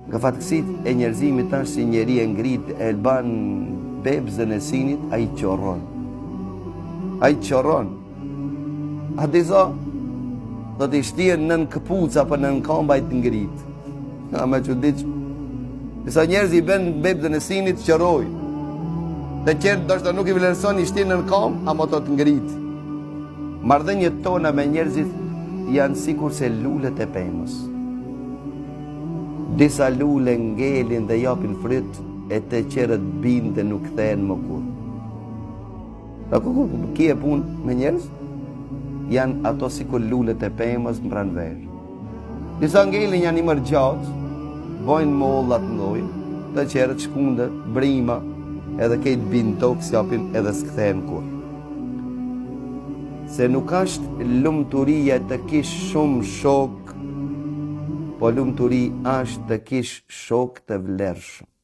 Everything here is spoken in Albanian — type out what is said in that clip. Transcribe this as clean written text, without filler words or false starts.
Nga fatkeqësitë e njerëzimit është si njeri e ngrit e ban bebzën e synit, ai qorron. Ai qorron. A disa do t'i shtien nën këpuca apo nën kambë ai të ngrit. A me çuditshme. Disa njerëz i ben bebzën e synit qorroj. Të tjerë ndoshta nuk i vlerëson i shtien nën kambë, ama të të ngrit. Marrëdhëniet tona me njerëzit janë sikurse lulet e pemës. Disa lule ngelin dhe japin fryt e të tjerët binë dhe nuk kthehen më kurrë. Pra ku ku kije punë me njerëz, janë ato sikur lulet e pemës në pranverë. Disa ngelin janë ymër gjatë, bojnë molla të mdhoj, të tjerët shkunden, brima, edhe kejt binë n'tokë s'japin edhe s'kthehen kurrë. Se nuk është lumturia të kish shumë shokë, Po lumturi është të kish shokë të vlershëm.